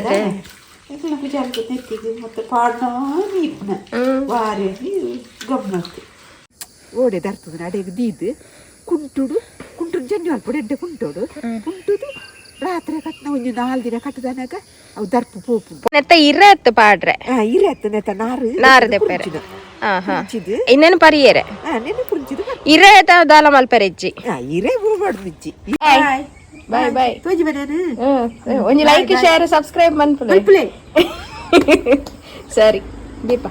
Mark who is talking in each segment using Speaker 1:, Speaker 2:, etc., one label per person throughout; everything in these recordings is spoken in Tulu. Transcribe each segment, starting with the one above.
Speaker 1: ಎಂಕಲ್ನ ಕುಜಾಲ್ಗ್ ನೆತ್ತಿಗ್ ಮತ್ತೆ ಪಾಡ್ನ ಮೀಪುನ ವಾರಿ ಗಮ್ಮತ್ತು. ಓಡೆ ದರ್ತದ ಅಡೆಗ್ ದೀದ್ ಕುಂಟುಡು ಕುಂಟುಡು ಜನ್ನಿ ಅಲ್ಪಡು ಎಡ್ಡೆ ಕುಂಟೋಡು ಕುಂಟುದು ರಾತ್ರಿ ಕಟ್ನ ಒಂಜಿ ನಾಲ್ ದಿನ ಕಟ್ಟದನಾಗ ಅವು ದರ್ಪು ಪೋಪು.
Speaker 2: ನೆತ್ತ ಇರತ್ ಪಾಡ್ರೆ.
Speaker 1: ಇರೆ ಅತ್ತ ನೆತ್ತ ನಾರು.
Speaker 2: ನಾರು ದೆಪ್ಪೆರೆ. ಹಾ ಹಾ.
Speaker 1: ಪುಂಚಿದು.
Speaker 2: ಇನ್ನೇನು ಪರಿಯೆರೆ.
Speaker 1: ನೆನ್ನೆ ಪುಂಚಿದು.
Speaker 2: ಇರೆ ದಾಲ ಮಲ್ಪೆರೆ ಇಜ್ಜಿ.
Speaker 1: ಇರೆ ಬೂಬಾಡ್ದು ಇಜ್ಜಿ.
Speaker 2: Bye bye.
Speaker 1: ತೋಜಿ ಬನೇನು.
Speaker 2: ಒಂಜಿ like, share, subscribe ಮನ್ಪುಲೆ.
Speaker 1: ಮಲ್ಪುಲೆ.
Speaker 2: ಸರಿ ದೀಪ,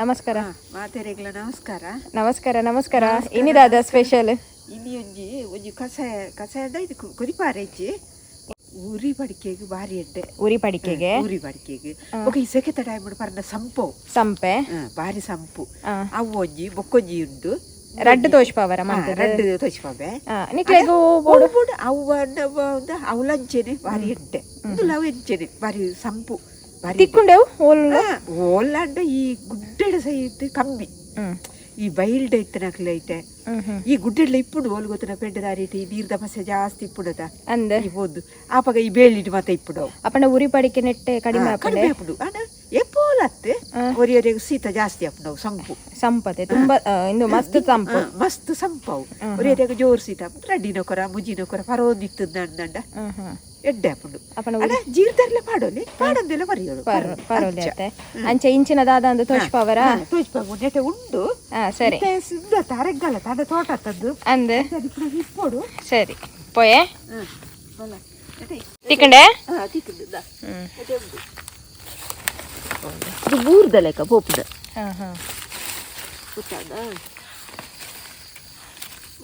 Speaker 2: ನಮಸ್ಕಾರ.
Speaker 1: ಮಾತೆರೆಗ್ಲ ನಮಸ್ಕಾರ.
Speaker 2: ನಮಸ್ಕಾರ ನಮಸ್ಕಾರ. ಇನ್ನಿದಾದ ಸ್ಪೆಷಲ್?
Speaker 1: ಇಲ್ಲಿ ಒಂಜಿ ಒಂಜಿ ಕಷಾಯ. ಕಷಾಯದ ಇದು ಕೊರಿಪಾರೆ ಇಜ್ಜಿ, ಉರಿ ಬಡಿಕೆಗ್ ಬಾರಿ ಎಡ್ಡೆ.
Speaker 2: ಉರಿ ಪಡಿಕೆಗೆ.
Speaker 1: ಉರಿ ಬಡಿಕೆಗ್. ಬೊಕ ಈ ಸೆಕೆತ ಟೈಮ್ ಪರ್ನ ಸಂಪು.
Speaker 2: ಸಂಪೆ.
Speaker 1: ಬಾರಿ ಸಂಪು. ಅವು ಒಂಜಿ ಬೊಕ್ಕೊಂಜಿ ಉಂಡು.
Speaker 2: ರಡ್ಡ್ ತೋಜ್ಪಾವರ?
Speaker 1: ರಡ್ಡ್ ತೋಜ್ಪಾವೆ.
Speaker 2: ನಿಕ್ಲೆಗ್
Speaker 1: ಬೋಡು ಬೋಡು. ಅವು ಅವು ಲಂಚೆನೆ ಬಾರಿ ಎಡ್ಡೆ. ಉಂದುಲ ಅವು ಎಂಚೆನೆ ಬಾರಿ ಸಂಪು ಬಾರಿ.
Speaker 2: ತಿಕ್ಕುಂಡೆವು ಓಲ್?
Speaker 1: ಓಲಾಂಡ ಈ ಗುಡ್ಡೆಡ ಸಹಿತ ಕಮ್ಮಿ. ಈ ಬೈಲ್ಡ್ ಇತ್ತನಕ್ಲೆ ಐತೆ. ಈ ಗುಡ್ಡೆಡ್ಲ ಇಪ್ಪುಂಡು. ಓಲ್ ಗೊತ್ತನ, ಪೆಂಡೆ ದಾರಿಟ್ ಈ ನೀರ್ದ ಪಸೆ ಜಾಸ್ತಿ ಇಪ್ಪುಡದ.
Speaker 2: ಅಂದ್.
Speaker 1: ಈ ಪೋದು ಆಪಗ ಈ ಬೇಳಿಡ್ ಮಾತ ಇಪ್ಪುಡವು.
Speaker 2: ಅಪ್ಪಂಡ ಉರಿ ಪಡಿಕೆ ನೆಟ್ಟೆ ಕಡಿಮೆ ಆಪುಂಡೆ.
Speaker 1: ಕಡಿಮೆ ಆಪುಂಡು. ಆಂಡ ಎಪ್ಪೋಲತ್ತೆ ಒರಿ ಒರಿಯಗ್ ಶೀತ ಜಾಸ್ತಿ ಆಪುಂಡು ಸಂಪು.
Speaker 2: ಸಂಪತೆ ತುಂಬಾ ಇಂದು ಮಸ್ತ್ ತಂಪು.
Speaker 1: ಮಸ್ತ್ ಸಂಪವು. ಒರಿ ಒರಿಯಗ್ ಜೋರು ಶೀತ ಆಪುಂಡು. ರಡ್ಡಿನ ಕೊರ ಮುಜಿನ ಕೊರ ಪರೋಂದಿತ್ತು ಅಂಡ ಎಡ್ಡೆ ಆಪುಂಡು.
Speaker 2: ಅಪ್ಪಂಡ
Speaker 1: ಅಡ ಜೀರ್ದರ್ಲ ಪಾಡೋಲಿ, ಪಾಡೊಂದೆಲ್ಲ ಬರಿಯೋಳು.
Speaker 2: ಪರೋಲಿ ಅತ್ತೆ. ಅಂಚೆ ಇಂಚಿನ ದಾದ ಅಂದು ತೋಜ್ಪಾವರ?
Speaker 1: ತೋಜ್ಪಾವು ನೆಟೆ ಉಂಡು.
Speaker 2: ಹಾ ಸರಿ.
Speaker 1: ತರೆಗ್ಗಲ್ಲ ತಡ ತೋಟ ತಂದು
Speaker 2: ಅಂದ್.
Speaker 1: ಇಪ್ಪೋಡು.
Speaker 2: ಸರಿ ಪೋಯೆ. ತಿಕ್ಕಂಡೆ.
Speaker 1: ತಿಕ್ಕುಂಡು. ಇದು ಬೂರ್ದ ಲೆಕ್ಕ ಪೋಪುದ.
Speaker 2: ಹಾ ಹಾ.
Speaker 1: ಗೊತ್ತಾದ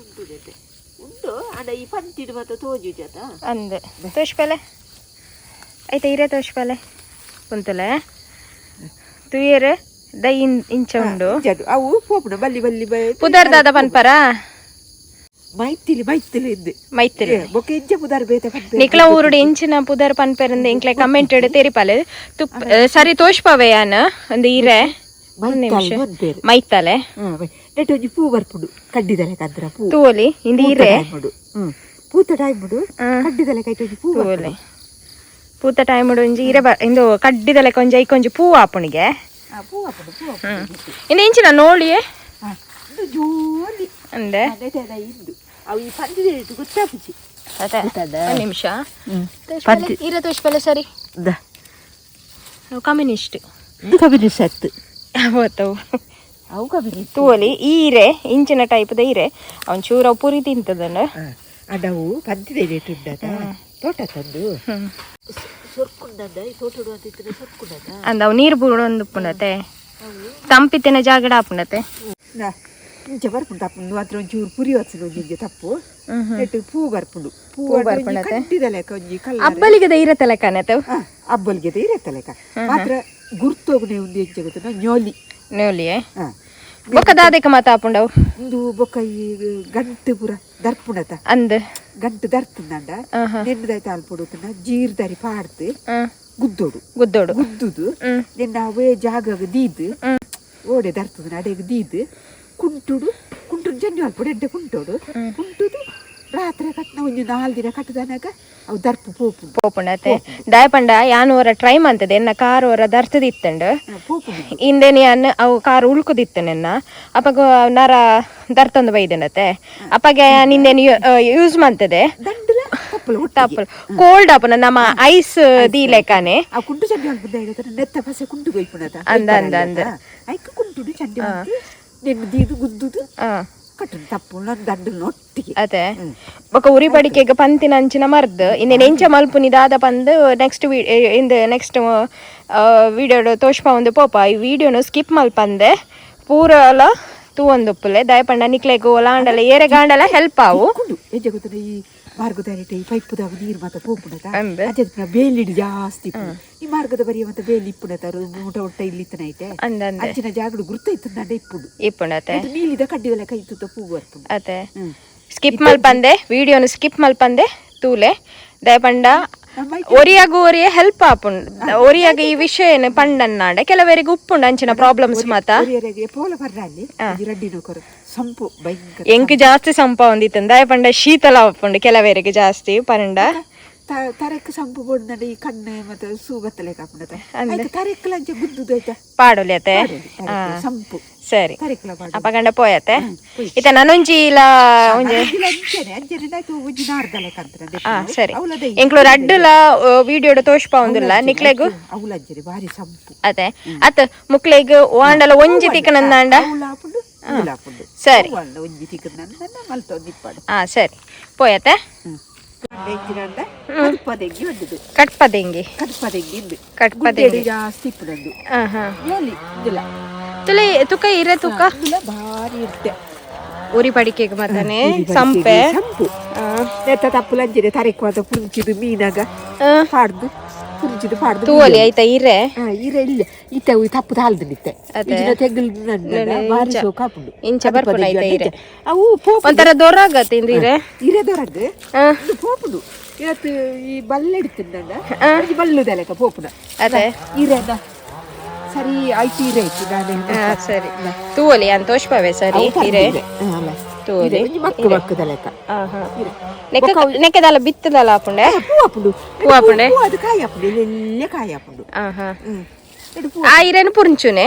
Speaker 1: ಉಂಟು ನೆಟೆ ಉಂಡು. ಅಂಡ ಈ ಪಂತಿಡು ಮಾತ ತೋಜು ಜತ.
Speaker 2: ಅಂದ್, ತೋಜ್ಪಲೆ ಐತೆ. ಇರೆ ತೋಜ್ಪಲೆ ಕುಂತಲೆ ತುಯೆರ್ ದೈ ಇಂಚ ಉಂಡು.
Speaker 1: ಅವು ಪೋಪುನ ಬಲ್ಲಿ ಬಲ್ಲಿ.
Speaker 2: ಪುದರ್ ದಾದ ಪನ್ಪರ?
Speaker 1: ಮೈತಿಲಿ ಮೈತಿಲಿ ಇಂದು.
Speaker 2: ಮೈತಿಲಿ.
Speaker 1: ಬೊಕ್ಕ ಇಂಚ ಪುದಾರ್ ಬೇತೆ ಪನ್ಪೆರ್.
Speaker 2: ನಿಕ್ಲ ಊರುಡು ಇಂಚಿನ ಪುದರ್ ಪನ್ಪೆರಂದು ಎಂಕ್ಲೆ ಕಮೆಂಟ್ ತೆರಿಪಾಲೆ. ತುಪ್ಪ ಸರಿ ತೋಜ್ಪವೆ ಯಾನ್ ಒಂದು ಇರೆ. ಒಂದ್ ನಿಮಿಷ.
Speaker 1: ಮೈತಾಲ್ ಪನ್ಪೆರ್.
Speaker 2: ಮೈತಲೆ.
Speaker 1: ನೆಟ್ ಒಂಜಿ ಪೂ ಬರ್ಪುಂಡು, ಕಡ್ಡಿದ ಲೆಕ್ಕ ಅಂದ್ರ ಪೂ.
Speaker 2: ತೂವೊಲಿ ಇಂದು ಇರೆ.
Speaker 1: ಪೂತ ಟೈಮುಡು ಕಡ್ಡಿದ ಲೆಕ್ಕ ಐಟ್ ಒಂಜಿ ಪೂ.
Speaker 2: ತೂವೊಲಿ, ಪೂತ ಟೈಮ್ ಒಂಜಿ ಇರೆ ಇಂದು ಕಡ್ಡಿದ ಲೆಕ್ಕ ಒಂಜಿ ಐಕೊಂಜಿ ಒಂಜಿ ಪೂ ಆಪುಣಿಗೆ.
Speaker 1: ಪೂ ಆಪುಂಡು, ಪೂ ಆಪುಂಡು.
Speaker 2: ಇಂದು ಇಂಚಿನ ನೋಳಿಯೇ.
Speaker 1: ಇಂದು ಜೋಲಿ.
Speaker 2: ಅಂದೆ.
Speaker 1: ನೆಟೆ ಇಂದು ಅವು ಈ ಪಂದಿದ ಗೊತ್ತಾಪುಜಿ.
Speaker 2: ಅದೇ, ಒಂದ್ ನಿಮಿಷ. ಇರೆ ತೋಜ್ಪಲೆ ಸರಿ. ಕಮ್ಯುನಿಸ್ಟ್.
Speaker 1: ಇದು ಕಮ್ಯುನಿಸ್ಟ್ ಅತ್ತು.
Speaker 2: ಅವತ್ತವು.
Speaker 1: ಅವು ಕಮ್ಯುನಿಸ್ಟ್.
Speaker 2: ತೂವೊಲಿ, ಈ ಇರೆ ಇಂಚಿನ ಟೈಪ್ದ ಇರೆ. ಅವನ್ ಚೂರ ಪುರಿ ತಿಂತದನ.
Speaker 1: ಅಡವು ಪಂತಿದ ರೇಟ್ ಉಂಡದ ತೋಟ ತಂದು ಸೊರ್ಕುಂಡದ ಈ ತೋಟಡು ಅಂತ ಇತ್ತಿನ ಸೊರ್ಕುಂಡದ.
Speaker 2: ಅಂದ, ಅವು ನೀರು ಬೂಡೊಂದು ಉಪ್ಪುಂಡತೆ, ತಂಪಿತ್ತಿನ ಜಾಗಡ ಆಪುಂಡತೆ.
Speaker 1: ಇಂಚ ಬರ್ಪುಂಡು ತಪ್ಪು ಮಾತ್ರ. ಒಂಚೂರು ಪುರಿ ವತ್ಸನ ಒಂಜಿ ಇಂಚ ತಪ್ಪು ನೆಟ್ಟು ಪೂ ಬರ್ಪುಂಡು. ಪೂ
Speaker 2: ಬರ್ಪುಂಡತೆ.
Speaker 1: ಕಟ್ಟಿದ ಲೆಕ್ಕ ಒಂಜಿ ಕಲ್ಲ.
Speaker 2: ಅಬ್ಬಲಿಗೆದ ಇರತ್ತೆ ಲೆಕ್ಕನೆ.
Speaker 1: ಅಬ್ಬಲಿಗೆ ಇರತ್ತೆ ಲೆಕ್ಕ ಮಾತ್ರ. ಗುರ್ತೋಗ್ನೆ ಒಂದು ಎಂಚ ಗೊತ್ತುಂಡ, ಞೋಲಿ.
Speaker 2: ನೋಲಿಯೇ. ಬೊಕ್ಕ ದಾದೆಕ ಮಾತ ಆಪುಂಡವು?
Speaker 1: ಇಂದು ಬೊಕ್ಕ ಈ ಗಂಟು ಪೂರ ದರ್ಪುಣತ.
Speaker 2: ಅಂದ್.
Speaker 1: ಗಂಟು ದರ್ತುಂಡ ನೆನ್ನುದಾಯ್ತು ಅಲ್ಪೊಡು ಜೀರ್ದರಿ ಪಾಡ್ದು ಗುದ್ದೋಡು.
Speaker 2: ಗುದ್ದೋಡು.
Speaker 1: ಗುದ್ದುದು ನಿನ್ನ ಅವೇ ಜಾಗಗ್ ದೀದ್ ಓಡೆ ದರ್ತದ ಅಡೆಗ್ ದೀದ್ ಕುಂಟುಡು ಕುಂಟುಡು ಜನ್ನಿ ಅಲ್ಪೊಡು ಎಡ್ಡೆ ಕುಂಟೋಡು ಕುಂಟುದು ರಾತ್ರಿ ಕಟ್ನ ಒಂಜಿ ನಾಲ್ ದಿನ ಕಟ್ಟದನಾಗ ಅವು ದರ್ಪು ಪೋಪುಂಡು.
Speaker 2: ಪೋಪುಂಡತೆ. ದಾಯ ಪಂಡ ಯಾನ್ ಒರ ಟ್ರೈ ಮಂತದೆ. ಎನ್ನ ಕಾರ್ ಒರ ದರ್ತದಿತ್ತಂಡು.
Speaker 1: ಪೋಪುಂಡು.
Speaker 2: ಇಂದೆನ್ ಯಾನ್ ಅವು ಕಾರ್ ಉಳ್ಕುದಿತ್ತು ನೆನ್ನ. ಅಪಗ ನರ ದರ್ತೊಂದು ಬೈದನತೆ. ಅಪಗ ಯಾನ್ ಇಂದೆನ್ ಯೂಸ್ ಮಂತದೆ.
Speaker 1: ದಂಡಲ ತಪ್ಪಲು.
Speaker 2: ತಪ್ಪು ಕೋಲ್ಡ್ ಆಪುನ ನಮ್ಮ ಐಸ್ ದೀಲೆಕಾನೆ.
Speaker 1: ಆ ಕುಂಟು ಚಂಡಿ ಅಲ್ಪುಂಡ ನೆತ್ತ ಪಸೆ ಕುಂಟು ಕೊಯ್ಪುಣತ.
Speaker 2: ಅಂದ, ಅಂದ, ಅಂದ.
Speaker 1: ಐಕ್ ಕುಂಟುಡು ಚಂಡಿ ಮಂತ್ ನೆನ್ನು ದೀದು ಗುದ್ದುದು ಕಟ್ಟುನು ತಪ್ಪು ದಂಡು ಒಟ್ಟಿಗೆ.
Speaker 2: ಅದೇ, ಬೊಕ ಉರಿ ಪಡಿಕೆಗ್ ಪಂತಿನ ಅಂಚಿನ ಮರ್ದ್ ಇಂದೆನ್ ಎಂಚ ಮಲ್ಪುನಿ ದಾದ ಪಂದ್ ನೆಕ್ಸ್ಟ್ ಇಂದ್ ನೆಕ್ಸ್ಟ್ ವಿಡಿಯೋ ತೋಜ್ಪಾವೊಂದು ಪೋಪ. ಈ ವಿಡಿಯೋನು ಸ್ಕಿಪ್ ಮಲ್ಪಂದೆ ಪೂರಲ ತೂವೊಂದುಪ್ಪುಲೆ. ದಯಪಂಡ ನಿಕ್ಲೆಗ್ ಓಲಾಂಡಲ ಏರೆಗಾಂಡಲ ಹೆಲ್ಪ್ ಆವು.
Speaker 1: ಕುಂಡು ಎಂಚ ಗೊತ್ತುಂಡ, ಈ ಮಾರ್ಗದ ಈ ಪೈಪುದಾಗ ನೀರು ಮಾತ ಪೋಪುಂಡತ.
Speaker 2: ಅಂದ್.
Speaker 1: ಅಂಚ ಬೇಲಿಡ್ ಜಾಸ್ತಿ ಇಪ್ಪುಂಡು. ಈ ಮಾರ್ಗದ ಬರಿಯ ಮತ್ತೆ ಬೇಲಿ ಇಪ್ಪುಂಡತ ಮುಟ ಒಟ್ಟ ಇಲ್ಲಿ ಇತ್ತನೈತೆ.
Speaker 2: ಅಂದ ಅಂದ.
Speaker 1: ಅಂಚಿನ ಜಾಗಡು ಗುರ್ತ ಇತ್ತಂಡ ಇಪ್ಪುಂಡು.
Speaker 2: ಇಪ್ಪುಂಡತೆ.
Speaker 1: ನೆಟ್ ನೀಲಿದ ಕಡ್ಡಿದ ಲೆಕ್ಕ ಇತ್ತು, ಪೂ ಬರ್ಪುಂಡು.
Speaker 2: ಅತೆ, ಸ್ಕಿಪ್ ಮಲ್ಪಂದೆ, ವಿಡಿಯೋನು ಸ್ಕಿಪ್ ಮಲ್ಪಂದೆ ತೂಲೆ. ದಯಪಂಡ ಒರಿಯಾಗ ಒರಿಯ ಹೆಲ್ಪ್ ಆಪುಂಡು. ಒರಿಯಾಗ ಈ ವಿಷಯನ ಪಂಡನ್ನಾಂಡ ಕೆಲವರಿಗೆ ಉಪ್ಪುಂಡು ಅಂಚಿನ ಪ್ರಾಬ್ಲಮ್ಸ್ ಮಾತ.
Speaker 1: ಒರಿಯರಿಗೆ ಪೋಲ ಬರ್ರ ಅಲ್ಲಿ ಒಂಜಿ ರಡ್ಡಿ ನೌಕರು ಸಂಪು ಭಯಂಕರ.
Speaker 2: ಎಂಕ್ ಜಾಸ್ತಿ ಸಂಪ ಒಂದಿತ್ತು. ದಯಪಂಡ ಶೀತಲ ಆಪುಂಡು ಕೆಲವರಿಗೆ ಜಾಸ್ತಿ ಪಂಡ.
Speaker 1: ತರೆಕ್ ಸಂಪು ಬೋಡ್ನಂಡ ಈ ಕಣ್ಣು ಮತ್ತೆ ಸೂ ಬತ್ತಲೆ ಕಾಪುಂಡತ ಐಕ್ ತರೆಕ್ಲ ಅಂಚ ಗುದ್ದುದು ಆಯ್ತಾ.
Speaker 2: ಪಾಡೊಲಿ ಅತೆ.
Speaker 1: ತರೆಕ್ ಸಂಪು.
Speaker 2: ಸರಿ.
Speaker 1: ತರೆಕ್ಲ ಪಾಡೊಲಿ.
Speaker 2: ಅಪಗಂಡ ಪೋಯತೆ. ಇತ್ತೆ ನನೊಂಜಿ ಇಲ್ಲ ಒಂಜಿ
Speaker 1: ಇಲ್ಲ, ಅಂಚನೆ ಅಂಚನೆ ಆಯ್ತು, ಒಂಜಿ ನಾರ್ದಲೆ ಕಂತ್ರ.
Speaker 2: ಸರಿ.
Speaker 1: ಅವಲ ದೈ.
Speaker 2: ಎಂಕ್ಲು ರಡ್ಡುಲ ವಿಡಿಯೋಡು ತೋಷ್ಪಾವುಂದುಲ್ಲ ನಿಕ್ಲೆಗು.
Speaker 1: ಅವಲ ಅಂಚನೆ ಬಾರಿ ಸಂಪು.
Speaker 2: ಅತೆ ಅತ್ ಮುಕ್ಲೆಗ್ ವಾಂಡಲ ಒಂಜಿ ತಿಕ್ಕನಂದಾಂಡ.
Speaker 1: ಅವಲ ಆಪುಂಡು, ಉಲ ಆಪುಂಡು.
Speaker 2: ಸರಿ.
Speaker 1: ಅವ್ವಲ್ಲ ಒಂಜಿ ತಿಕ್ಕನ ಮಲ್ತೊಂದು ಇಪ್ಪಡು.
Speaker 2: ಸರಿ, ಪೋಯತೆ.
Speaker 1: ಎಂಚಿನಂಡ ಕಡ್ಪದೆಂಗಿ ಉಂಡುದು.
Speaker 2: ಕಟ್ಪದೆಂಗಿ.
Speaker 1: ಕಡ್ಪದೆಂಗಿ ಇಂದು.
Speaker 2: ಕಟ್ಪದೆಂಗಿ.
Speaker 1: ಗುಡ್ಡೆಡು ಜಾಸ್ತಿ ಇಪ್ಪುನಂದು.
Speaker 2: ಹಾ ಹಾ
Speaker 1: ಯೋಲಿ ಇಂದುಲ.
Speaker 2: ತುಲೆ ತುಕ ಇರೆ ತುಕ.
Speaker 1: ಇಂದುಲ ಭಾರಿ ಇರ್ತೆ.
Speaker 2: ಉರಿ ಪಡಿಕೆಗ್ ಮತನೆ ಸಂಪೆ.
Speaker 1: ಸಂಪು ನೆತ್ತ ತಪ್ಪುಲಂಚಿನೆ ತರೆಕ್ವಾದ ಪುಂಚಿದು ಮೀನಾಗ ಪಾಡ್ದು ಪುಂಚಿದು ಪಾಡ್ದು.
Speaker 2: ತೂವಲಿ ಐತ ಇರೆ.
Speaker 1: ಇರೆ ಇಲ್ಲ, ಇತ್ತೆ ಅವು ತಪ್ಪು ತಾಲ್ದು ನಿತ್ತೆ.
Speaker 2: ಅದೇ.
Speaker 1: ಇಜಿನ ತೆಗ್ಲು ನನ್ನ ಬಾರಿ ಸೋಕು ಆಪುಂಡು.
Speaker 2: ಇಂಚ ಬರ್ಪುಂಡು ಐತ ಇರೆ.
Speaker 1: ಅವು ಪೋಪುಂಡು.
Speaker 2: ಒಂಥರ ದೊರಾಗತ್ತೆ ಇಂದು ಇರೆ.
Speaker 1: ಇರೆ ದೊರಗ್ ಇದು ಪೋಪುಂಡು. ಇವತ್ತು ಈ ಬಲ್ಲೆಡ್ತಿಂದ ಒಂಜಿ ಬಲ್ಲುದ ಲೆಕ್ಕ ಪೋಪುನ.
Speaker 2: ಅದೇ.
Speaker 1: ಇರೆನ ಸರಿ ಆಯ್ತು, ಇರೆ ಆಯ್ತು ನಾನು.
Speaker 2: ಸರಿ, ತೂವಲಿ ಅಂತ ತೋಷ್ಪವೆ. ಸರಿ, ಇರೆ ತೂವಲಿ.
Speaker 1: ಒಂಜಿ ಮಕ್ಕು ಮಕ್ಕದ ಲೆಕ್ಕ.
Speaker 2: ಹಾ ಹಾ
Speaker 1: ಇರೆ.
Speaker 2: ನೆಕ್ಕ ನೆಕ್ಕದಲ್ಲ ಬಿತ್ತದಲ್ಲ ಆಪುಂಡೆ.
Speaker 1: ಹೂ ಆಪುಂಡು.
Speaker 2: ಹೂ ಆಪುಂಡೆ?
Speaker 1: ಹೂ ಅದು ಕಾಯಿ ಆಪುಂಡು, ಎಲ್ಲೆ ಕಾಯಿ ಆಪುಂಡು.
Speaker 2: ಹಾ ಹಾ
Speaker 1: ಎಡು ಪೂ.
Speaker 2: ಆ ಇರೇನು ಪುಂಚುನೆ.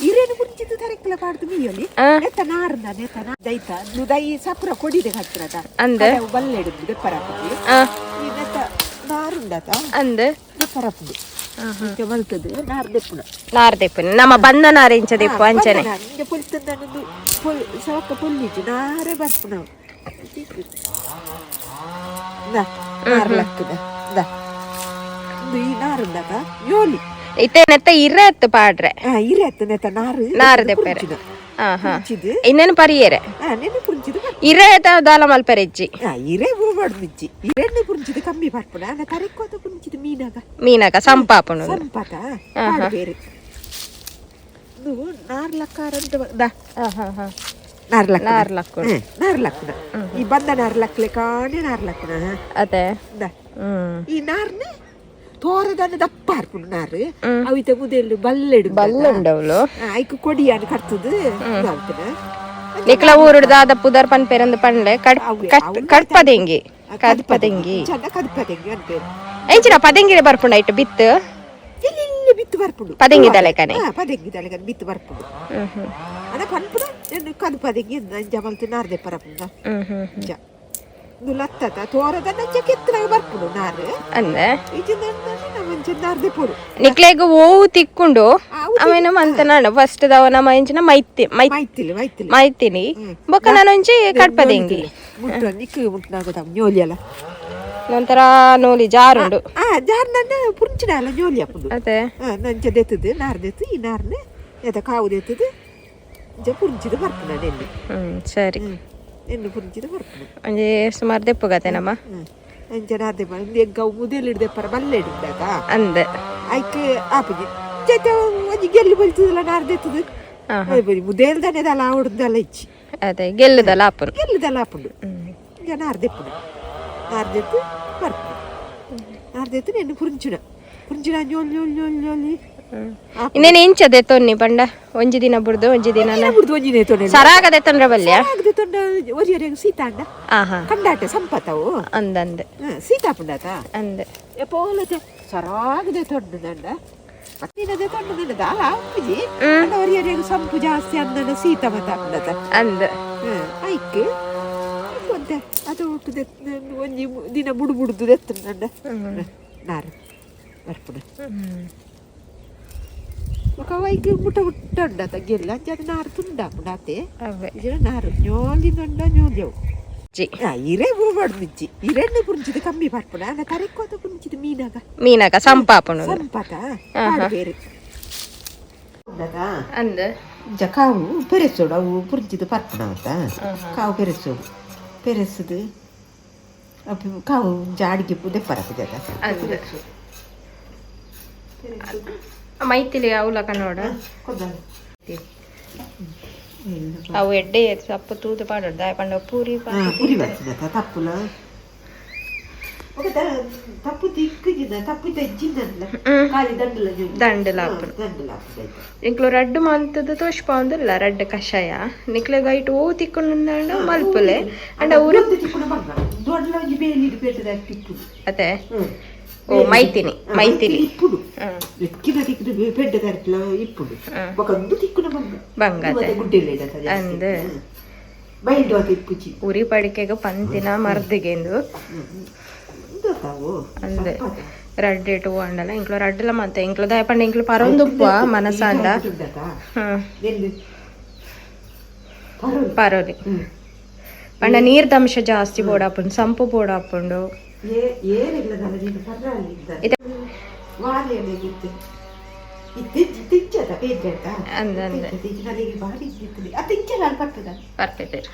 Speaker 1: ಇರೇನು ಪುಂಚಿದ್ದು ತರೆಕ್ಲ ಪಾಡ್ದು ಮೀಯೊಲಿ. ನೆತ್ತ ನಾರ್ದ ನೆತ್ತ ದೈತ ದೈ ಸಪುರ ಕೊಡಿದೆ ಕಟ್ಟರದ.
Speaker 2: ಅಂದ್.
Speaker 1: ಬಲ್ಲೆಡುದು ದೆಪ್ಪರಾಪುಂಡು. ಈ ನೆತ್ತ ನಾರುಂಡತ.
Speaker 2: ಅಂದ್.
Speaker 1: ದೆಪ್ಪರಾಪುಂಡು ಇಂಚ ಮಲ್ತದು ನಾರ್ ದೆಪ್ಪುನ.
Speaker 2: ನಾರ್ ದೆಪ್ಪುನೆ, ನಮ್ಮ ಬಂದ ನಾರ್ ಇಂಚ ದೆಪ್ಪು ಅಂಚನೆ.
Speaker 1: ಇಂಚ ಪೊಲ್ತಂದನೊಂದು ಪೊಲ್ ಸವಕ್ಕ ಪೊಲ್ಲಿಜು ನಾರೇ ಬರ್ಪುನವು. ನಾರ್ ಲಕ್ಕದ ಇಂದು ಈ ನಾರುಂಡತ ಯೋಲಿ.
Speaker 2: ಇತ್ತೆ ನೆತ್ತ ಇರೆ ಅತ್ತು ಪಾಡ್ರೆ.
Speaker 1: ಇರೆ ಅತ್ತು ನೆತ್ತ ನಾರು.
Speaker 2: ನಾರು ದೆಪ್ಪೆರೆ. ಹಾ ಹಾ
Speaker 1: ಪುಂಚಿದು.
Speaker 2: ಇನ್ನೇನು ಪರಿಯರೆ.
Speaker 1: ನೆನ್ನೆ ಪುಂಚಿದು.
Speaker 2: ಇರೆ ದಾಲ ಮಲ್ಪೆರೆಜ್ಜಿ.
Speaker 1: ಇರೆ ಬೂಬಾರ್ದು ಮಿಚ್ಚಿ, ಇರೆಣ್ಣೆ ಪುಂಚಿದು ಕಮ್ಮಿ ಬರ್ಪುನ ಆಂಡ ತರೆಕ್ಕೋತ ಪುಂಚಿದು ಮೀನಾಗ.
Speaker 2: ಮೀನಾಗ ಸಂಪಾಪುಂಡು.
Speaker 1: ಸಂಪತ ಪಾಡು ಬೇರೆ. ಇದು ನಾರ್ ಲಕ್ಕಾರಂತ ದಾ. ನಾರ್ ಲಕ್ಕುನ.
Speaker 2: ನಾರ್ ಲಕ್ಕುನ.
Speaker 1: ನಾರ್ ಲಕ್ಕುನ, ಈ ಬಂದ ನಾರ್ ಲಕ್ಲೆ ಕಾಣೆ ನಾರ್ ಲಕ್ಕುನ.
Speaker 2: ಅದೇ.
Speaker 1: ದಾ ಈ ನಾರ್ನ ತೋರದನ್ನ ದಪ್ಪ ಹಾರ್ಪುಂಡು ನಾರು. ಅವಿತ ಮುದೆಲ್ಲು ಬಲ್ಲೆಡು.
Speaker 2: ಬಲ್ಲುಂಡವ್ಲು.
Speaker 1: ಐಕ್ ಕೊಡಿಯಾನ್ ಕರ್ತದು ಇದಾಗ್ತದೆ.
Speaker 2: ನಿಕ್ಲ ಊರುಡು ದಾದ ಪುದರ್ ಪನ್ಪೆರಂದು ಪಂಡ್ಲೆ. ಕಟ್ಪದೆಂಗಿ, ಕಟ್ಪದೆಂಗಿ.
Speaker 1: ಚಂದ ಕದ್ಪದೆಂಗಿ ಅನ್ಪೇರು.
Speaker 2: ಎಂಚಿನ ಪದೆಂಗಿರೆ ಬರ್ಪುಂಡು ಐಟ್ ಬಿತ್ತು?
Speaker 1: ಇಲ್ಲಿ ಇಲ್ಲಿ ಬಿತ್ತು ಬರ್ಪುಂಡು.
Speaker 2: ಪದೆಂಗಿ ದಲೆಕನೆ.
Speaker 1: ಪದೆಂಗಿ ದಲೆಕನೆ ಬಿತ್ತು ಬರ್ಪುಂಡು.
Speaker 2: ಹ್ಮ್ ಹ್ಮ್
Speaker 1: ಅನ ಪನ್ಪುನ ಕದ್ಪದೆಂಗಿ ನಂಜ ಮಲ್ತು ನಾರ್ದೆ ಪರಪುಂಡ.
Speaker 2: ಹ್ಮ್ ಹ್ಮ್
Speaker 1: ಇಂಚ ಇಂದು ಲತ್ತತ ತೋರದ ನಂಜ ಕೆತ್ತನಾಗ ಬರ್ಪುಂಡು ನಾರು.
Speaker 2: ಅಂದೆ.
Speaker 1: ಇಂಚ ನಮ್ಮಂಚ ನಾರ್ದೆ ಪೋಡು.
Speaker 2: ನಿಕ್ಲೆಗ್ ಓವು ತಿಕ್ಕೊಂಡು ಆಮೇಲೆ ಮಂತನಾಂಡ ಫಸ್ಟ್ ದವ ನಮ್ಮ ಎಂಚಿನ ಮೈತಿ ಮೈ
Speaker 1: ಮೈತಿಲ್ ಮೈತಿಲ್.
Speaker 2: ಮೈತಿನಿ ಬೊಕ್ಕ ನಾನೊಂಜಿ ಕಟ್ಪದೆಂಗಿ.
Speaker 1: ಮುಟ್ಟು ನಿಕ್ಕು ಮುಟ್ಟನಾಗ ನ್ಯೋಲಿ ಅಲ್ಲ.
Speaker 2: ನಂತರ ನೋಲಿ ಜಾರುಂಡು.
Speaker 1: ಜಾರ್ ನನ್ನ ಪುಂಚಿನ ಅಲ್ಲ ನ್ಯೋಲಿ ಆಪುಂಡು.
Speaker 2: ಅದೇ.
Speaker 1: ನಂಚ ದೆತ್ತದು ನಾರ್ ದೆತ್ತು ಈ ನಾರ್ನ ಎತ್ತ ಕಾವು ದೆತ್ತದು ಇಂಚ ಪುಂಚಿದು ಬರ್ಪುನ ನೆನ್ನೆ.
Speaker 2: ಸರಿ.
Speaker 1: ನೆನ್ನೆ ಪುಂಚಿದು ಬರ್ಪುನ.
Speaker 2: ಒಂಜಿ ಸುಮಾರು ದೆಪ್ಪುಗತೆ ನಮ್ಮ.
Speaker 1: ಅಂಚ ನಾರ್ದೆ ಒಂದು ಎಂಕ ಮುದೆಲ್ ಹಿಡ್ದೆಪ್ಪರ ಬಲ್ಲೆ ಹಿಡ್ದಾಗ.
Speaker 2: ಅಂದೆ.
Speaker 1: ಐಕ್ ಆಪುಜಿ ಚೈತ ಒಂಜಿ ಗೆಲ್ಲು ಬಲ್ತದಲ್ಲ ನಾರ್ ದೆತ್ತದು. ಮುದೇಲ್ ದನೆದಲ್ಲ ಆವಡ್ದಲ್ಲ ಇಚ್ಚಿ.
Speaker 2: ಅದೇ, ಗೆಲ್ಲುದಲ್ಲ ಆಪುನು.
Speaker 1: ಗೆಲ್ಲುದಲ್ಲ ಆಪುಂಡು. ಇಂಚ ನಾರ್ ದೆಪ್ಪುನ, ನಾರ್ ದೆತ್ತು ಬರ್ಪುನ. ನಾರ್ ದೆತ್ತು ನೆನ್ನೆ ಪುಂಚುನ ಪುಂಚುನ ನ್ಯೋಲ್ ನ್ಯೋಲ್ ನ್ಯೋಲ್ ನ್ಯೋಲಿ.
Speaker 2: ಇನ್ನೇನು ಇಂಚ ದೆತ್ತೊನ್ನಿ ಪಂಡ ಒಂಜಿ ದಿನ ಬುಡ್ದು ಒಂಜಿ ದಿನ.
Speaker 1: ಬುಡ್ದು ಒಂಜಿ ನೇತೊನೆ.
Speaker 2: ಸರಾಗ ದೆತ್ತೊಂಡ್ರೆ ಬಲ್ಯ.
Speaker 1: ಆಗದೆ ತೊಂಡ ಒರಿಯರಿಗೆ ಸೀತಾಂಡ.
Speaker 2: ಹಾ
Speaker 1: ಕಂಡಾಟ ಸಂಪತ್ತವು.
Speaker 2: ಅಂದಂದೆ.
Speaker 1: ಸೀತಾಪುಂಡಾತ.
Speaker 2: ಅಂದೆ.
Speaker 1: ಎಪೋಲತೆ ಸರಾಗದೆ ತೊಂಡು ನಂಡ ಮತ್ತಿನದೆ ತೊಂಡು ನಂಡ ದಾಲ ಆಪುಜಿ ಅಂಡ ಒರಿಯರಿಗೆ ಸಂಪು ಜಾಸ್ತಿ ಅಂದನ ಸೀತ ಮತ್ತ ಆಪುಂಡಾತ.
Speaker 2: ಅಂದ.
Speaker 1: ಐಕ್ ಒಂತೆ ಅದು ಉಟ್ಟುದೆ ಒಂಜಿ ದಿನ ಬುಡು ಬುಡ್ದು ದೆತ್ತು ನಂಡ ನಾರು ಬರ್ಪುನ. ಬೊಕ ಐಕ್ ಮುಟ್ಟ ಮುಟ್ಟ ಉಂಡಾತ ಗೆಲ್ಲ ಅಂಚ ಅದು ನಾರು ತುಂಡಾಪುಂಡು ಆತೆ.
Speaker 2: ಅವೇ.
Speaker 1: ಇಜಿನ ನಾರು ನ್ಯೋಲಿಂದ ನ್ಯೋಲಿಯವು.
Speaker 2: ಜಿ.
Speaker 1: ಇರೆ ಬೂಬಾರ್ದು ಮಿಚ್ಚಿ, ಇರೆಣ್ಣೆ ಪುಂಚಿದು ಕಮ್ಮಿ ಬರ್ಪುನ ಆಂಡ ತರೆಕ್ಕೋತ ಪುಂಚಿದು ಮೀನಾಗ.
Speaker 2: ಮೀನಾಗ ಸಂಪಾಪುಂಡು.
Speaker 1: ಸಂಪತ ಪಾಡು ಬೇರೆ ಉಂಡತಾ.
Speaker 2: ಅಂದ.
Speaker 1: ಇಂಚ ಕಾವು ಪೆರೆಸೋಡು, ಅವು ಪುಂಚಿದು ಪರ್ಪುನ ಅವತ್ತ ಕಾವು ಪೆರೆಸೋಡು ಪೆರೆಸುದು ಅಪ್ಪು ಕಾವು ಇಂಚ ಅಡಿಗೆ ದೆಪ್ಪರಪುಜದ.
Speaker 2: ಅಂದ. ಮೈತಿಲಿ ಅವಲ ಕನ್ನಡ. ಅವು ಎಡ್ಡೆ ಸಪ್ಪು ತೂದು ಪಾಡೋದು ದಾಯ ಪಂಡ ಪೂರಿ.
Speaker 1: ಪುರಿ ಬರ್ತದ ತಪ್ಪುಲ. ఒక ತಪ್ಪು ತಿಕ್ಕಿನ ತಪ್ಪು ತೆಜ್ಜಿನಲ್ಲ ಖಾಲಿ ದಂಡಲ.
Speaker 2: ದಂಡಲ ಆಪುಂಡು.
Speaker 1: ದಂಡಲ ಆಪುಂಡು ಐತ.
Speaker 2: ಎಂಕ್ಲು ರಡ್ಡ್ ಮಂತದ ತೋಷ್ಪಾವಂದಿಲ್ಲ ರಡ್ಡ್ ಕಷಾಯ. ನಿಕ್ಲೆಗ್ ಐಟ್ ಓ ತಿಕ್ಕುಂಡ ಮಲ್ಪುಲೆ. ಅಂಡ ಉರಿ
Speaker 1: ಒಂದು ತಿಕ್ಕುನ ಬಂಗ ದೊಡ್ಡ ಒಂಜಿ ಬೇಲಿ ಪೇಟದ ತಿಕ್ಕುದು.
Speaker 2: ಅದೇ, ಓ ಮೈತಿನಿ ಮೈತಿಲಿ.
Speaker 1: ಇಪ್ಪುಡು ಎಕ್ಕಿನ ತಿಕ್ಕುದು ಪೆಡ್ಡ ತರ್ಪಲ ಇಪ್ಪುಡು. ಬೊಕ ಒಂದು ತಿಕ್ಕುನ ಬಂಗ.
Speaker 2: ಬಂಗ ಅದೇ.
Speaker 1: ಗುಡ್ಡೆಲ್ಲ ಇಡತ್ತ.
Speaker 2: ಅಂದ್.
Speaker 1: ಬೈಲ್ಡ್ ವಾತ ಇಪ್ಪುಜಿ.
Speaker 2: ಉರಿ ಪಡಿಕೆಗ್ ಪಂತಿನ ಮರ್ದಿಗೆಂದು.
Speaker 1: ತಾವು.
Speaker 2: ಅಂದೆ, ರಡ್ಡ್ ಇಟ್ಟು ಅಂಡಲ ಎಂಕ್ಲು ರಡ್ಡಲ ಮತ್ತೆ ಎಂಕ್ಲು ದಾಯ ಪಂಡ ಎಂಕ್ಲು ಪರೊಂದುಪ್ಪ ಮನಸಾಂಡ.
Speaker 1: ಎಲ್ಲಿ?
Speaker 2: ಪರೋಲಿ ಪಂಡ ನೀರ್ದಂಶ ಜಾಸ್ತಿ ಬೋಡಾಪುಂಡು, ಸಂಪು ಬೋಡಾಪುಂಡು.
Speaker 1: ಏನಿಲ್ಲ, ನೀನು ಪರ್ರಾಲಿದ್ದ.
Speaker 2: ಇತ್ತೆ
Speaker 1: ವಾರೇಗಿತ್ತು ಇತ್ತೆಜ್ಜದ ಪೇಜಾಟ.
Speaker 2: ಅಂದ ಅಂದ.
Speaker 1: ನನಗೆ ಭಾರಿ ಇತ್ತು ಅದು ಇಂಚಲ ಬರ್ತದ.
Speaker 2: ಪರ್ಪೆದೇರ್.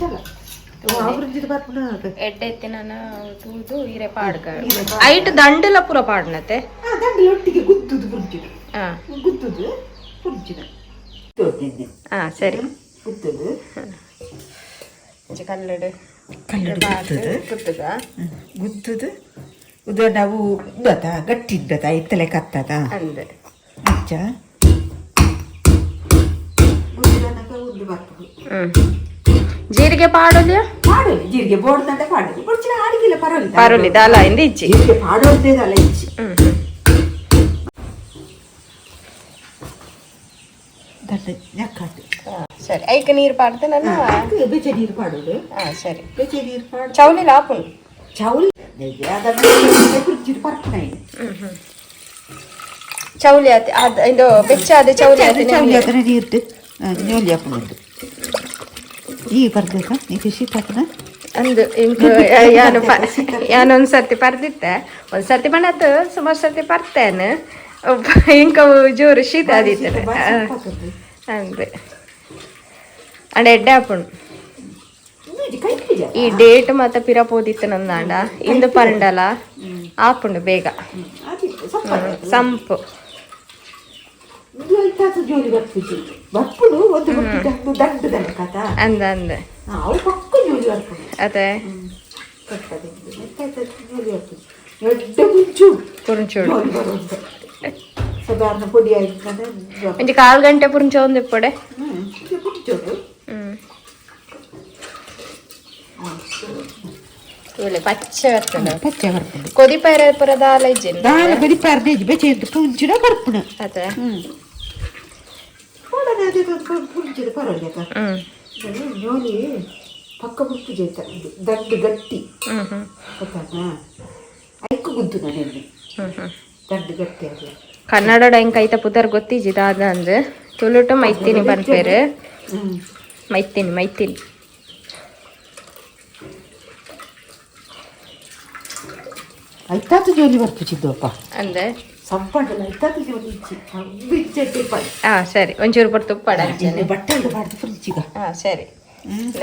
Speaker 1: ಚಲ ಅವೃದ್ಧಿ ಬರ್ಪುನ.
Speaker 2: ಎಡ್ಡೆ ಎತ್ತಿನ ತೂದು ಇರೆ ಪಾಡ್ಗ ಐಟ್ ದಂಡಲ ಪೂರ ಪಾಡ್ನತೆ.
Speaker 1: ದಂಡಲ ಒಟ್ಟಿಗೆ ಗುದ್ದುದು ಪುಂಚಿನ. ಗುದ್ದುದು ಪುಂಚಿನ.
Speaker 2: ಹಾ ಸರಿ.
Speaker 1: ಗುದ್ದುದು.
Speaker 2: ಕಲ್ಲಡು.
Speaker 1: ಕಲ್ಲಡು ಗುತ್ತದ.
Speaker 2: ಗುತ್ತದ.
Speaker 1: ಗುತ್ತದು ಉದ ನಾವು ಉದ್ದತ ಗಟ್ಟಿ ಇದ್ದತ ಇತ್ತಲೆ ಕತ್ತದ.
Speaker 2: ಅಂದೆ.
Speaker 1: ಅಚ್ಚ ಗುದ್ದುದನಕ ಉದ್ದು ಬರ್ತದೆ.
Speaker 2: ಜೀರಿಗೆ ಪಾಡೋದ್ಯಾ?
Speaker 1: ಪಾಡೋಲಿ, ಜೀರಿಗೆ ಬೋರ್ದಂಡ ಪಾಡೋಲಿ, ಬೊಡ್ಚಿನ ಅಡಿಗೆಲ್ಲ ಪರವಾಗಿಲ್ಲ.
Speaker 2: ಪರೋಲಿ ದಾಲ ಇಂದ ಇಜ್ಜಿ.
Speaker 1: ಜೀರಿಗೆ ಪಾಡೋದೇದಲ್ಲ ಇಜ್ಜಿ. ದಂಡ ನೆಕ್ಕಾಟು.
Speaker 2: ಸರಿ, ಐಕ್ ನೀರು ಪಾಡ್ದೆ ನನ್ನ.
Speaker 1: ಬೆಚ್ಚ ನೀರು ಪಾಡೋದು.
Speaker 2: ಹಾ ಸರಿ.
Speaker 1: ಬೆಚ್ಚ ನೀರು ಪಾಡು.
Speaker 2: ಚೌಲಿ ಆಪುಂಡು.
Speaker 1: ಚೌಲಿ ಅದನ್ನು ಕುರ್ಚಿಡು ಪರ್ಪುನ.
Speaker 2: ಚೌಲಿ ಆತಿ ಅದು ಇಂದು ಬೆಚ್ಚ ಅದು ಚೌಲಿ ಆತಿ.
Speaker 1: ಚೌಲಿ ಅದನ್ನ ನೀರ್ದು ನ್ಯೋಲಿ ಹಾಕೊಂಡು ಈ ಬರ್ಬೇಕಾ ನೀ ಶೀತ ಹಾಕುನ.
Speaker 2: ಅಂದು ಇಂಕ್ ಯಾನು ಯಾನು ಒಂದ್ ಸರ್ತಿ ಪರ್ದಿತ್ತೆ, ಒಂದ್ ಸರ್ತಿ ಬಣ್ಣತ್ತು ಸುಮಾರು ಸರ್ತಿ ಪರ್ತೇನೆ. ಇಂಕ ಜೋರು ಶೀತ ಆದಿತ್ತನೆ ಅಂದೆ. ಅಂಡ ಎಡ್ಡೆ ಆಪುಂಡು. ಈ ಡೇಟ್ ಮತ್ತ ಪಿರ ಪೋದಿತ್ತು ನಂದಾಂಡ ಇಂದು ಪರಂಡಲ ಆಪುಂಡು ಬೇಗ ಸಂಪು.
Speaker 1: ಜೋಲಿ ಬರ್ಪುಜಿ ಬರ್ಪುಡು ಒಂದು ದಂಡು ಕಥ.
Speaker 2: ಅಂದ ಅಂದ.
Speaker 1: ಅವು ಪಕ್ಕ ಜೋಲಿ ಬರ್ಪುಡು.
Speaker 2: ಅದೇ.
Speaker 1: ಜೋಲಿ ಬರ್ಪುಜಿ ಎಡ್ಡೆ ಮುಂಚು.
Speaker 2: ಪುರಂಚೋಡು.
Speaker 1: ಜೋಲಿ ಬರುವಂತ ಸಾಧಾರಣ ಪೊಡಿ ಆಯ್ತು.
Speaker 2: ಒಂಜಿ ಕಾಲು ಗಂಟೆ ಪುರಂಚ ಒಂದು ಇಪ್ಪಡೆ.
Speaker 1: ಪುಂಚೋಡು.
Speaker 2: ಒಳ್ಳೆ ಪಚ್ಚೆ ಬರ್ತದೆ.
Speaker 1: ಪಚ್ಚೆ ಬರ್ಪುಂಡು.
Speaker 2: ಕೊದಿಪೈರ ಪುರ ದಾಲ ಇಜ್ಜಿ.
Speaker 1: ದಾಲ ಬದಿಪಾರ್ದೆ ಬೆಚ್ಚೆ ಪುಂಚಿನ ಬರ್ಪುಣ.
Speaker 2: ಅದೇ.
Speaker 1: ಪುಂಚಿನ ಪರವಾಗಿಲ್ಲ. ಜೋಲಿ ಪಕ್ಕ ಮುಪ್ಪು ಜೇತ ದಂಡು ಗಟ್ಟಿ ಗೊತ್ತಾನ ಐಕ್ಕು ಗುದ್ದು ನಾನು ದಂಡು ಗಟ್ಟಿ ಅದು.
Speaker 2: ಕನ್ನಡ ಎಂಕ್ ಐತ ಪುದರ್ ಗೊತ್ತಿಜ್ಜಿ ದಾದ ಅಂದ್. ತುಳುಟು ಮೈತಿನಿ ಪನ್ಪೇರು. ಮೈತಿನಿ ಮೈತಿನಿ.
Speaker 1: ಐತಾತು ಜೋಲಿ ಬರ್ಪುಚಿದ್ದಪ್ಪ.
Speaker 2: ಅಂದೆ.
Speaker 1: ಸಂಪಂಡಲ ಐತಾತು ಜೋಲಿ ಇಚ್ಚಿ ಒಂದು ಇಚ್ಚೆ.
Speaker 2: ಹಾ ಸರಿ, ಒಂಚೂರು ಪೊರ್ತು ಉಪ್ಪಡ.
Speaker 1: ಬಟ್ಟೆ ಬಾಡ್ದು ಪುಂಚಿಗ.
Speaker 2: ಹಾ ಸರಿ,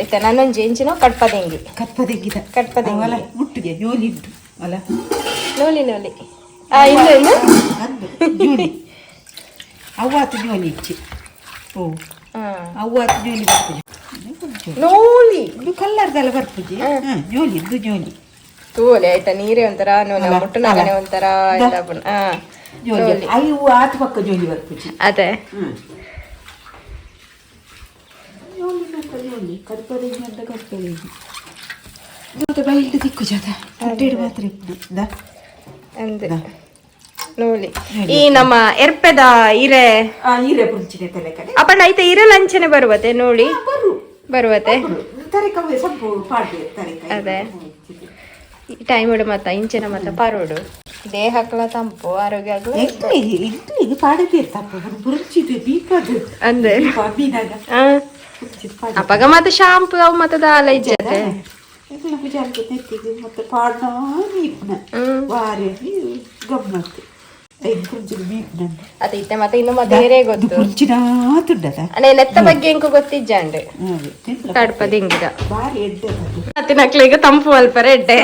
Speaker 2: ಆಯ್ತಾ. ನಾನೊಂಜಿ ಎಂಚಿನ ಕಡ್ಪದೆಂಗಿ.
Speaker 1: ಕತ್ಪದೆಂಗಿದ.
Speaker 2: ಕಡ್ಪದೆಂಗಿ.
Speaker 1: ಅಲ್ಲ, ಮುಟ್ಟಿಗೆ ಜೋಲಿ ಉಂಟು ಅಲ್ಲ.
Speaker 2: ನೋಲಿ ನೋಲಿ ಇಂದು ಇಂದು.
Speaker 1: ಅಂದು ಜೋಲಿ ಅವ್ವಾತು ಜೋಲಿ ಇಚ್ಚಿ ಓ ಅವ್ವಾತು ಜೋಲಿ ಬರ್ಪುಜಿ.
Speaker 2: ನೋಲಿ.
Speaker 1: ಇದು ಕಲ್ಲರ್ದಲ್ಲ ಬರ್ಪುಜಿ ಜೋಲಿ ಇದು ಜೋಲಿ.
Speaker 2: ತೋಲೆ ಆಯ್ತಾ ನೀರೇ ಒಂಥರ ನೋಲಿ ಮುಟ್ಟುನಾಗನೆ ಒಂಥರ.
Speaker 1: ಜೋಲಿ ಅಯ್ಯೋ ಆತು ಪಕ್ಕ ಜೋಲಿ ಬರ್ಪುಜಿ.
Speaker 2: ಅದೇ.
Speaker 1: ಜೋಲಿ ನಂತ ಜೋಲಿ ಕಡ್ಪದೆಂಗಿ ಅಂತ ಕಡ್ಪದೆಂಗಿ ಮತ್ತೆ ಬೈಲ್ಡ್ ದಿಕ್ಕು ಜಾತ ಕುಟ್ಟೇಡು ಮಾತ್ರ ಇಪ್ಪು ದಾ.
Speaker 2: ಅಂದೆ ನೋಲಿ ಈ ನಮ್ಮ ಎರ್ಪೆದ ಇರೆ.
Speaker 1: ಈರೆ ಪುಂಚಿನ ತಲೆ ಕಡೆ.
Speaker 2: ಅಪ್ಪಣ್ಣ ಐತ ಇರೆ ಲಂಚನೆ ಬರುವತೆ ನೋಡಿ.
Speaker 1: ಬರು.
Speaker 2: ಬರುವತೆ.
Speaker 1: ತರಕವೇ ಸೊಪ್ಪು ಪಾಡ್ದೆ ತರಕ.
Speaker 2: ಅದೇ. ಈ ಟೈಮ್ ಮತ್ತ ಇಂಚಿನ ಮತ್ತ ಪರೋಡು ದೇಹಕ್ಲ ತಂಪು ಆರೋಗ್ಯ.
Speaker 1: ಎಂಕ್ಲಿಗೆ ಎಂಕ್ಲಿಗೆ ಪಾಡದೇ ತಪ್ಪು ಪುಂಚಿದು ಬೀಪದು.
Speaker 2: ಅಂದೆ.
Speaker 1: ಮೀನಾಗ ಪುಂಚಿದು ಪಾಡ.
Speaker 2: ಅಪಗ ಮತ್ತೆ ಶಾಂಪು ಅವು ಮತ್ತೆ ದಾಲ ಇಜ್ಜತೆ.
Speaker 1: ಎಂಕ್ಲ ಪೂಜೆ ನೆತ್ತಿಗೆ ಮತ್ತೆ ಪಾಡ್ನ ಮೀಪುನ ವಾರಿ ಗಮ್ಮತ್ತು ಐದು ಪುಂಚಿದು ಮೀಪುನ.
Speaker 2: ಅದೇ ಇತ್ತೆ ಮತ್ತೆ ಇನ್ನು ಮತ್ತೆ ಬೇರೆ ಗೊತ್ತು.
Speaker 1: ಪುಂಚಿನ ತುಂಡದ.
Speaker 2: ಅಣ್ಣ ನೆತ್ತ ಬಗ್ಗೆ ಎಂಕು ಗೊತ್ತಿಜ್ಜಾಂಡ್ ಕಡ್ಪದಿಂಗಿದ.
Speaker 1: ಬಾರಿ ಎಡ್ಡೆ ಅದು.
Speaker 2: ಮತ್ತೆ ನಕ್ಲಿಗೆ ತಂಪು ಅಲ್ಪರ ಎಡ್ಡೆ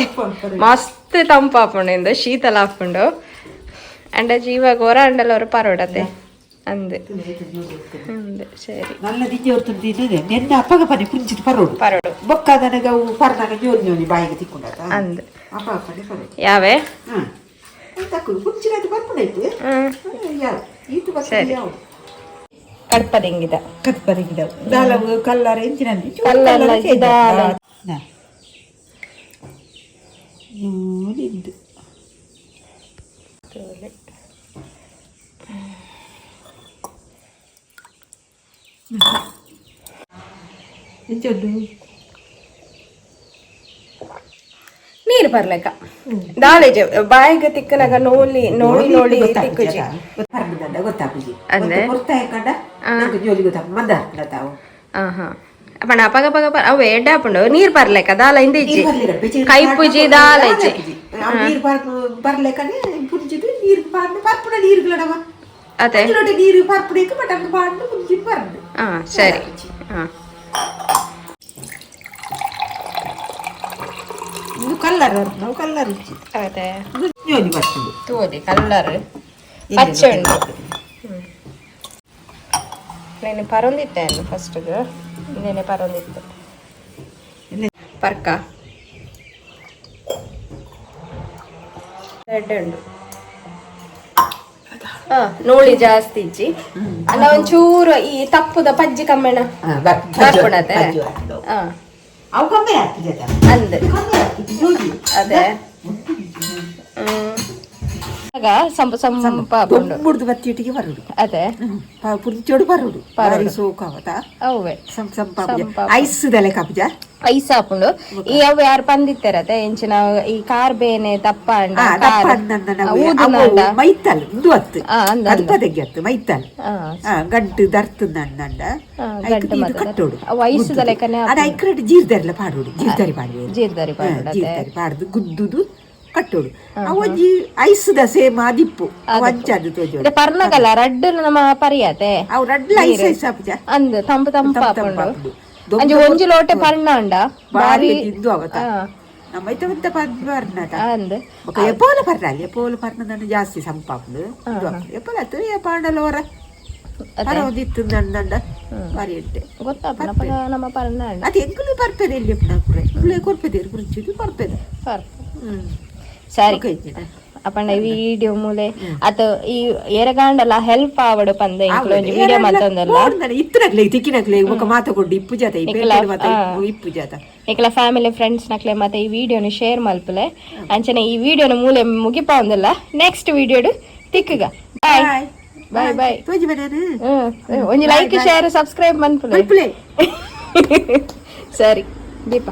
Speaker 2: ಮಸ್ತ್ ತಂಪು ಆಪುಂಡು ಶೀತಲ ಆಪುಂಡು ಅಂಡ ಜೀವಾಗ ಹೊರ ಅಂಡಲ ಅವರು ಪರೋಡತೆ ಅಂದೆ ಅಂದೆ ಸರಿ.
Speaker 1: നല്ല ದಿಜ್ಜೆ ಹೊರ್ತುಂಡು ನೆನ್ನೆ ಅಪ್ಪಗ ಪನಿ ಪುಂಚಿದ ಪರೋಡು.
Speaker 2: ಪರೋಡು.
Speaker 1: ಬೊಕ್ಕದನಗ ಅವು ಪರ್ನಾಗ ಜೋಲಿ ಜೋಲಿ ಬಾಯಿಗೆ ತಿಕ್ಕೊಂಡಾತ.
Speaker 2: ಅಂದ್.
Speaker 1: ಅಪ್ಪ ಅಪ್ಪನೆ ಪರೋಡು.
Speaker 2: ಯಾವೆ.
Speaker 1: ಹಾಂ, ತಕ್ಕುದು ಪುಂಚಿನಾಯ್ತು ಬರ್ಪುಂಡೈತೆ. ಯಾವ ಈತು ಬರ್ತದೆ ಯಾವ.
Speaker 2: ಕಡ್ಪದೆಂಗಿದ.
Speaker 1: ಕತ್ಪದೆಂಗಿದ ದಾಲವು ಕಲ್ಲಾರ ಎಂಚಿನಲ್ಲಿ.
Speaker 2: ಕಲ್ಲಲ್ಲ, ದಾಲ.
Speaker 1: ನೋಡಿದ್ದು. ಎಂಚೊಡ್ಡು.
Speaker 2: ನೀರು ಬರ್ಲೆಕ್ಕ ದಾಲೇಜ್ ಬಾಯಿಗೆ ತಿಕ್ಕನಾಗ ನೋಲಿ ನೋಡಿ ನೋಡಿ ತಿಕ್ಕುಜಿ.
Speaker 1: ಪರ್ಣದಂಡ ಗೊತ್ತಾಪುಜಿ.
Speaker 2: ಅಂದೆ?
Speaker 1: ಕೊರ್ತಾಯ ಕಂಡ ನಂಗೆ ಜೋಲಿ ಗೊತ್ತಾಪ ಮಂದ ತಾವು.
Speaker 2: ಆಹಾ, ಪಂಡ ಅಪಗ ಪಗ ಅವು ಎಡ್ಡೆ ಆಪುಂಡು. ನೀರ್ ಬರ್ಲೆಕ್ಕ ದಾಲ ಇಂದ ಇಜ್ಜಿ, ಕೈಪುಜಿ ದಾಲ ಇಜ್ಜಿ.
Speaker 1: ನೀರು ಬರ್ಲೆಕ್ಕನೆ ಪುಂಜಿದು ನೀರು ಪಾಡ್ದು ಪರ್ಪುಣ ನೀರುಗಳವ.
Speaker 2: ಅದೇ.
Speaker 1: ನೀರು ಪರ್ಪುಣಕ್ಕೆ ಮಟನ್ ಪಾಡ್ದು ಪುಂಜಿದು ಬರ್ದು.
Speaker 2: ಹಾ, ಸರಿ, ಹಾ.
Speaker 1: ಇದು ಕಲ್ಲರ್, ನಾವು ಕಲ್ಲರ್ ಇಜ್ಜಿ.
Speaker 2: ಅದೇ.
Speaker 1: ಇದು ಜೋಲಿ ಬರ್ತದೆ.
Speaker 2: ತೂದಿ ಕಲ್ಲರ್ ಪಚ್ಚೆ ಉಂಡು. నేను పరొందిట్టాను ಫಸ್ಟ್ నేనే ಪರೊಂದಿತ್ತು. ಪರ್ಕ ಎಡ್ಡೆ ಉಂಡು. ಹಾ, ನೋಳಿ ಜಾಸ್ತಿ ಇಜ್ಜಿ ಅಲ್ಲ. ಒಂಚೂರು ಈ ತಪ್ಪುದ ಪಜ್ಜಿ ಕಮ್ಮೆಣ ಬರ್ಪುಣತೆ. ಹಾ.
Speaker 1: ಅವು ಕಮ್ಮಿ ಆಗ್ತದೆ.
Speaker 2: ಅಂದ್.
Speaker 1: ಕಮ್ಮಿ ಆಗ್ತದೆ ಜೋಲಿ.
Speaker 2: ಅದೇ. ಹ್ಮ್. ಆಗ ಸಂಪ ಸಂಪ ಆಪುಂಡು.
Speaker 1: ದೊಡ್ಡ ಬತ್ತಿಟ್ಟಿಗೆ ಬರುಡು.
Speaker 2: ಅದೇ.
Speaker 1: ಪುಂಚೋಡು ಬರುಡು, ಬಾರಿ ಸೋಕಾವತ.
Speaker 2: ಅವೇ.
Speaker 1: ಸಂಪ ಸಂಪ.
Speaker 2: ಸಂಪ.
Speaker 1: ಐಸ್ ದಲೆ ಕಾಪುಜ.
Speaker 2: ಐಸ್ ಆಪುಂಡು. ಈ ಅವು ಯಾರು ಪಂದಿತ್ತಾರತೆ ಎಂಚಿನ ಈ ಕಾರ್ ಬೇನೆ ದಪ್ಪ ಅಂಡ.
Speaker 1: ದಪ್ಪ
Speaker 2: ಊದುನಾಂಡ.
Speaker 1: ಮೈತಲ್ ಇಂದು ಅತ್ತು.
Speaker 2: ಆ, ಅಂದ್
Speaker 1: ಅದು
Speaker 2: ಅಂದ್.
Speaker 1: ಪದಗೆ ಅತ್ತು ಮೈತಲ್.
Speaker 2: ಆ,
Speaker 1: ಗಂಟು ದರ್ತು ನಂಡ.
Speaker 2: ಆ, ಗಂಟು ಮಾತ್ರ.
Speaker 1: ಕಟ್ಟೋಡು.
Speaker 2: ಅವು ಐಸುದ ಲೆಕ್ಕನೆ.
Speaker 1: ಅದ ಐಕ್ರಟ್ ಜೀರ್ದರ್ಲ ಪಾಡೋಡು, ಜೀರ್ದರಿ ಪಾಡುವೆ.
Speaker 2: ಜೀರ್ದರಿ ಪಾಡೋಡು, ಅದೇ.
Speaker 1: ಜೀರ್ದರಿ ಪಾಡ್ದು ಗುದ್ದುದು ಕಟ್ಟೋಡು. ಅವಂಜಿ ಐಸುದ ಸೇಮ್ ಆದಿಪ್ಪು ಅಂಚಾದು ತೋಜೋಡು.
Speaker 2: ಇದೆ ಪರ್ನಗಲ್ಲ ರಡ್ಡು ನಮ್ಮ ಪರಿಯಾತೆ.
Speaker 1: ಅವು ರಡ್ಲ ಐಸ್ ಐಸ್ ಆಪುಜ.
Speaker 2: ಅಂದ್, ತಂಪು ತಂಪು
Speaker 1: ತಂಪು
Speaker 2: ಆಪುಂಡು.
Speaker 1: ಆಪುಂಡು.
Speaker 2: ಅಂಜಿ ಒಂಜಿ ಲೋಟೆ ಪರ್ಣ ಅಂಡ
Speaker 1: ಬಾರಿ
Speaker 2: ಬಾರಿ
Speaker 1: ತಿಂದು ಅವತ. ನಮ್ಮ ಐತ ಒಂತ ಪರ್ನಟ.
Speaker 2: ಅಂದ್.
Speaker 1: ಬೊಕ ಎಪೋಲ ಪರ್ನಾಲಿ ಎಪೋಲ ಪರ್ನದನ್ನು ಜಾಸ್ತಿ ಸಂಪಾಪುಂಡು. ಎಪೋಲ ಅತ್ತು ಎಪಾಂಡಲ ಹೊರ ಪರವದಿತ್ತು ನಂಡ ಬಾರಿ ಎಡ್ಡೆ.
Speaker 2: ಗೊತ್ತಾಪುಂಡು ಅಪಗ ನಮ್ಮ ಪರ್ಣ ಅಂಡ.
Speaker 1: ಅದು ಎಂಕುಲು ಪರ್ಪೆದೆ ಇಲ್ಲಿ ಪುರ ಎಂಕುಲು ಕೊರ್ಪೆದೆ ಕುರ್ಚಿದು ಕೊರ್ಪೆದೆ.
Speaker 2: ಪರ್ಪು.
Speaker 1: ಹ್ಮ್.
Speaker 2: ಸರಿ.
Speaker 1: ಬೊಕ ಇಜ್ಜಿಡ.
Speaker 2: ಅಪಂಡ ಈ ವಿಡಿಯೋ ಮೂಲೆ ಅತ ಈ ಎರಗಾಂಡಲ ಹೆಲ್ಪ್ ಆವಡು ಪಂದ ಎಂಕುಲು ಒಂಜಿ ವಿಡಿಯೋ ಮಲ್ತೊಂದಲ್ಲ.
Speaker 1: ಇತ್ತನಕ್ಲೆ ತಿಕ್ಕಿನಕ್ಲೆ ಬೊಕ ಮಾತ ಕೊಡ್ಡು ಇಪ್ಪು ಜಾತ ಈ ಪೇಟೆಡ್ ಮಾತ ಇಪ್ಪು ಜಾತ.
Speaker 2: ನಿಕಲ ಫ್ಯಾಮಿಲಿ ಫ್ರೆಂಡ್ಸ್ ನಕ್ಲೆ ಮತ್ತೆ ಈ ವಿಡಿಯೋನ ಶೇರ್ ಮಲ್ಪಲೆ. ಅಂಚನೆ ಈ ವಿಡಿಯೋನ ಮೂಲೆ ಮುಗಿಪಾವಂದಲ್ಲ. ನೆಕ್ಸ್ಟ್ ವಿಡಿಯೋಡು ತಿಕ್ಕುಗ. Bye bye bye.
Speaker 1: ತೋಜಿ ಬನ್ನಿ.
Speaker 2: ಒಂಜಿ ಲೈಕ್ ಶೇರ್ ಸಬ್ಸ್ಕ್ರೈಬ್ ಮನ್ಪುಲೆ.
Speaker 1: ಮಲ್ಪುಲೆ.
Speaker 2: ಸರಿ ದೀಪ.